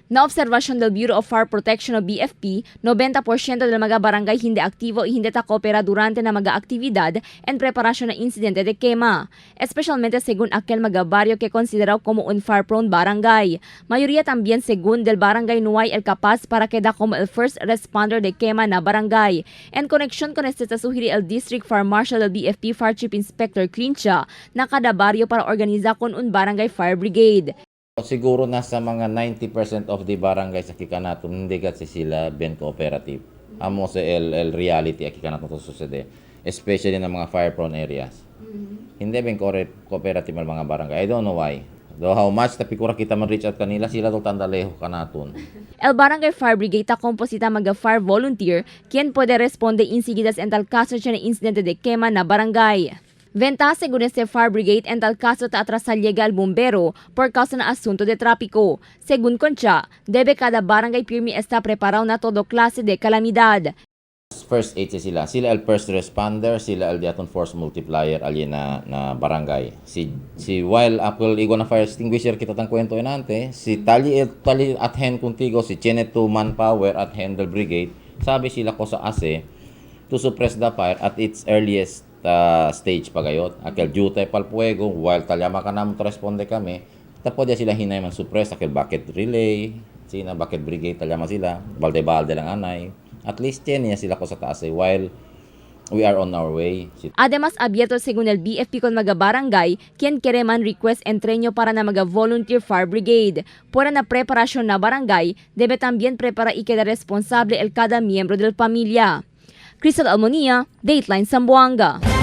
Na observación del Bureau of Fire Protection o BFP, 90% del mga barangay hindi aktibo y hindi ta koopera durante na mga aktibidad en preparación na insidente de quema, especialmente según aquel mga barrio que considerado como un fire-prone barangay. Mayoría también según del barangay no hay el capaz para quedar como el first responder de quema na barangay. En conexión con este, sugiere el District Fire Marshal del BFP, Fire Chief Inspector Clincha, na kada barrio para organizar con un barangay fire brigade. Siguro nasa mga 90% of the barangay sa kikanaton hindi kasi sila ben cooperative. Amo sa el reality aki kanaton to sucede. Especially na mga fire prone areas. Hindi ben cooperative ang mga barangay. I don't know why. Though how much tapi kura kita man reach out kanila, sila to tandaleho kanaton. El Barangay Fire Brigade ta composita mga fire volunteer quien puede responde enseguida en tal caso de incidente de quema na barangay. Ventaja según este Fire Brigade, en tal caso ta atrasar llega el bombero por causa ng asunto de tráfico. Según Concha, debe cada barangay pirmi está preparado na todo clase de calamidad. First aid sila. Sila el first responder, sila el diaton force multiplier ali na barangay. Si while apple igwa na fire extinguisher kita tang kwento enante, si tali el tali at hand contigo si Chenet to manpower at handle brigade, sabi sila ko sa ase to suppress the fire at its earliest stage pagayot. Akel jutay palpuego while talyama ka naman responde kami, tapo dia sila hinay man suppress akel bucket relay, sina bucket brigade talyama sila, balde-balde lang anay. At least yan niya sila ko sa taas eh, while we are on our way. Además, abierto según el BFP con mga barangay, quien quiere man request entreño para na mga volunteer fire brigade. Por na preparación na barangay, debe también preparar y quedar responsable el cada miembro del familia. Crystal Almonia, Dateline Zamboanga.